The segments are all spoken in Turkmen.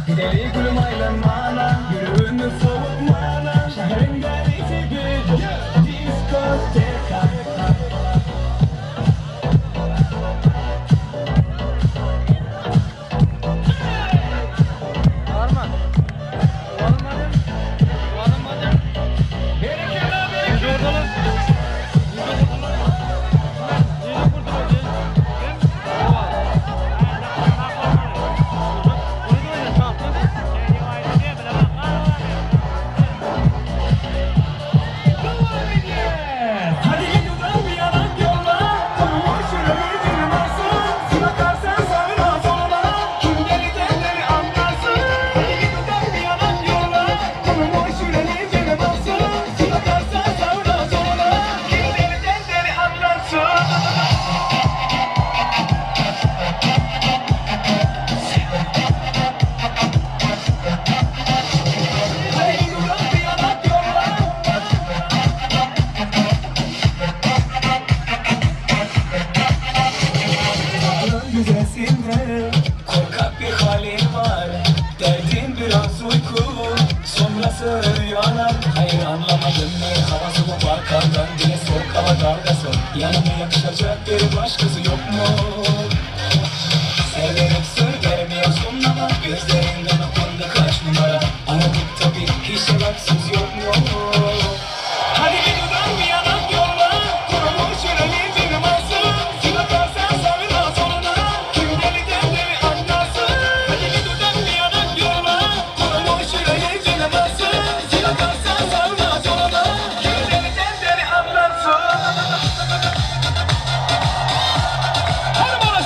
Gideli gülüm aýlanmana, Ýüregimi sowutmana, Şäheriň dälisi biz, Diskoteka. Korkak bir halin var Derdin biraz uyku Sonrası rüyalar Hayır anlamadım ne havası bu arkandan Bile soğuk hava dalgası Yanıma yakışacak bir başkası yok mu? Severek sır vermiyorsun ama Gözlerinden okundu kaç numara Aradık tabi hiç cevapsız yok mu? Hadi bir dudak bir yanak yolla Kurumuş yüreğin canım alsın Bir bakarsan sağına soluna Kim deliden deli anlarsın Hadi bir dudak bir yanak yolla Kurumuş yüreğin canım alsın Bir bakarsan sağına soluna Kim deliden deli anlarsın Hadi bana!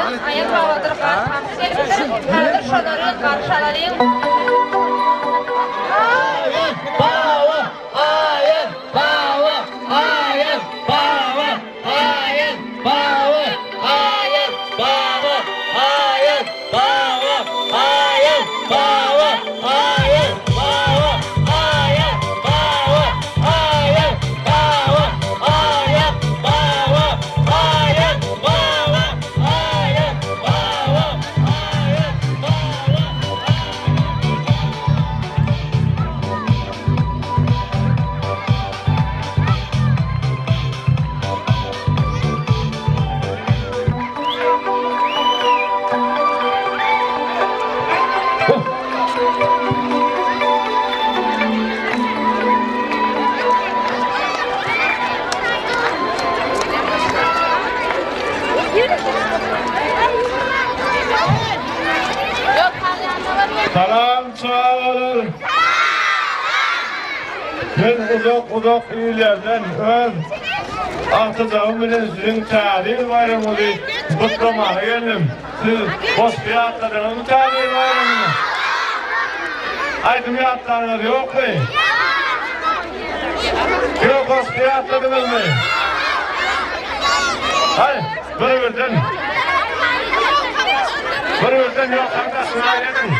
Aýaz babadyr Gar pamyk gelipdir. Häzir şolary garşy alalyň. Aýaz baba, Aýaz baba, Aýaz baba, Aýaz baba, Aýaz baba, Aýaz baba, Aýaz baba, Aýaz baba, Aýaz baba, Aýaz baba, Aýaz baba, Aýaz baba, Aýaz baba, Aýaz baba. Salam çagalar. Men uzak uzak illerden öz agtyjagym bilen siziň Täze ýyl baýramyňyzy gutlamaga geldim. Siz goşgy ýatladyňyzmy Täze ýyl baýramyny? Aýdym ýatlanyňyz ýokmy? Ýok, goşgy ýatladyňyzmy? Haý, bir-birden. Bir-birden ýokaryň daşyna aýlanyň.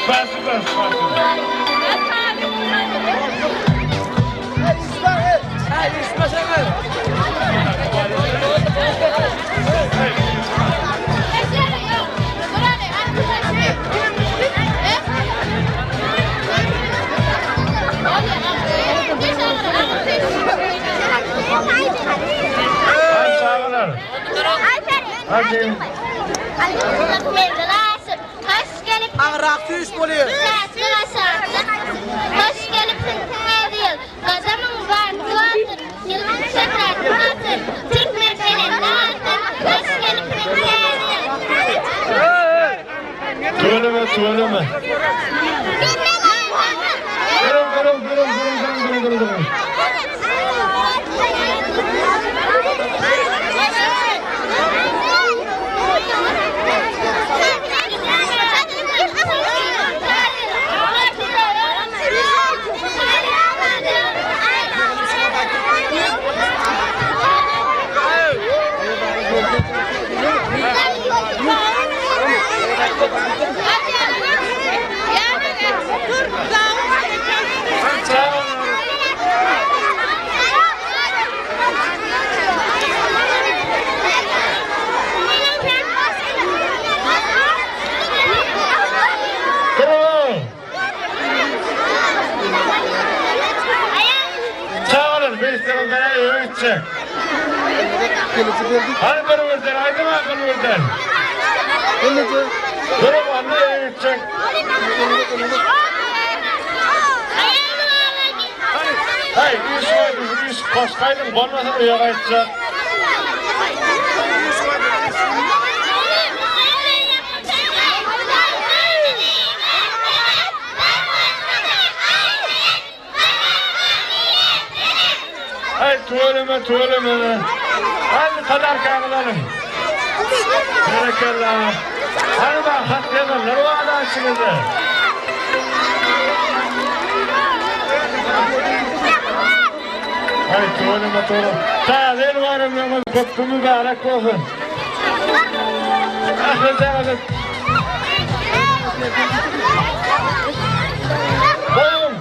Spasiba, spasiba. Hadi çagalar. Hadi. Hoş gelip Aňrak tüýs bolýar. Hoş gelipsiň täze ýyl. Gadamyň bagtly bolsun. Ýylyň şöhratly bolsun. Türkmen belentde bolsun. Hoş gelipsiň täze ýyl. Tüweleme, tüweleme. Durun, durun, durun, durun, durun, durun, durun. Durun. Çagalar, beýiklerin bäri öýe gitjek. Hany bir birden, aýdym ha bir birden. Durun, onda öýe gitjek. Haý, iş goýdum, iş goşgaýdym, bolmasa öýe gaýtjak. Haý, tüweleme, tüweleme. Hany padarkaňyzy alyň. Berekella. Hany bak, hat ýazanlar bar içiňizde. Haý, tüweleme, tüweleme. Täze ýyl baýramlaryňyz kutly mübärek bolsun. Ähli jaňyzy. Goýuň!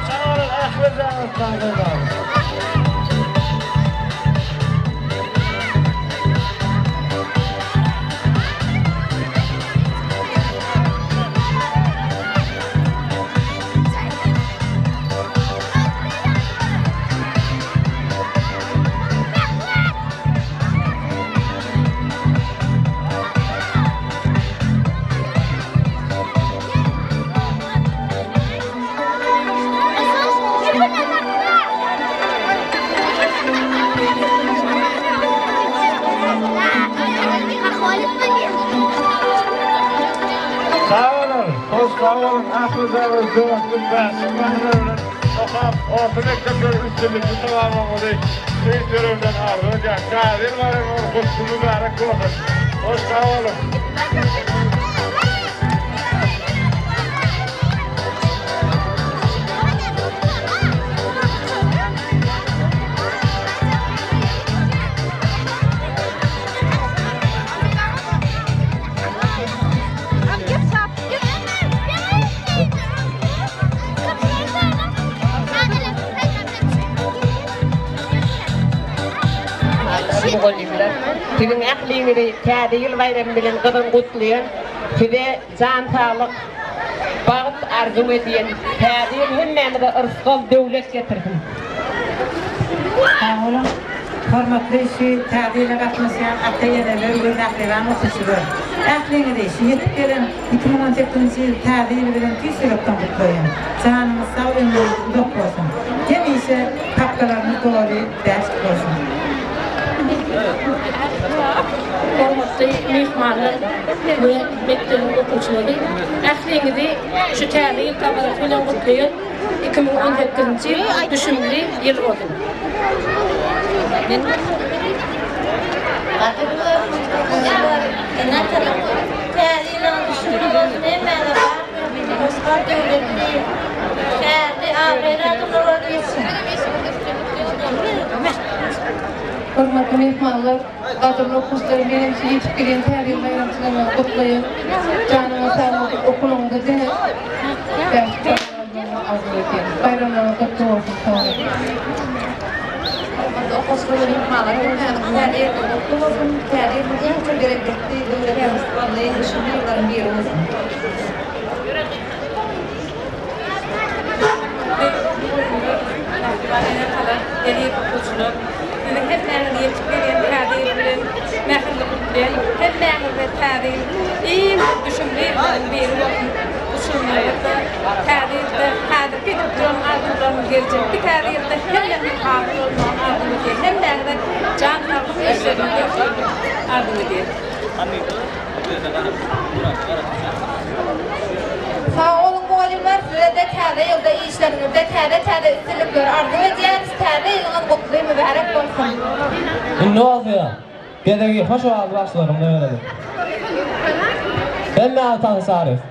Çagalar ähli jaňyz sag boluň. Sag boluň, hoş sag boluň, ähli jaňyz dörtli bäşlik maşynlar bilen okap, orta mekdepleri üstünlikli tamamlamagyňyzy tüýs ýüregimden arzuw edýän. Täze ýyl baýramyňyz gutly mübärek bolsun! Hoş sag boluň! Mugallymlar, siziň ähliňizi Täze ýyl baýramy bilen gyzgyn gutlaýan, size jan saglyk, bagt arzuw edýän. Täze ýyl hemmämize yrsgal, döwlet getirsin. Sag boluň. Hormatly şu Täze ýyla gatnaşýan ata-eneler we mähriban okuwçylar! Ähliňizi şu ýetip gelen 2018-nji ýyl Täze ýyly bilen tüýs ýürekden gutlaýan. Janyňyz sag, ömrüňiz uzak bolsun! Hemişe papkalaryňyz doly bäşlik bolsun! Hormatly myhmanlar we mekdebiň okuwçylary! Ähliňizi şu Täze ýyl dabarasy bilen gutlaýan! 2018-nji ýyl düşümli ýyl bolsun! Täze ýylyň düşümli bolsun hemmäňe bar rysgal döwletli kärli abraýly adamlar bolup ýetişiň. Hormatly myhmanlar, gadyrly okuwçylar menem sizi ýetip gelýän Täze ýyl baýramçylygy bilen gutlaýan. Janyňyz sag bolsun, okuwyňyzda diňe bäş bolmagyny arzuw edýän. Baýramlaryňyz gutly bolsun, sag boluň. Hormatly okuwçylar we myhmanlar, hemmäňiziň Täze ýylyňyz gutly bolsun! Täze ýylyň iň bir bereketli, döwletli, rysgally, düşümli ýyllaryň biri bolsun! Mähriban ene-atalar, eziz okuwçylar! Siziň hemmäňizi ýetip gelýän Täze ýyl bilen mähirli gutlaýan. Hemmäňize Täze ýyl iň bir düşümli ýyllaryň biri bolsun. Uçurymlaryňyzda Täze ýylda häzirki edip duran arzuwlaryňyz geljekki Täze ýylda hemmesiniň hasyl bolmagyny arzuw edýän. Hemmäňize jan saglyk, işleriňizde üstünlik arzuw edýän. Sag boluň mugallymlar sizede täze ýylda işleriňizde täze täze üstünlikleri arzuw edýäris täze ýylyňyz gutly mübärek bolsun. Indi bolsa, gezegi hoş owazly bagşylarymyza bereli. Hemmäňizi tanyşarys.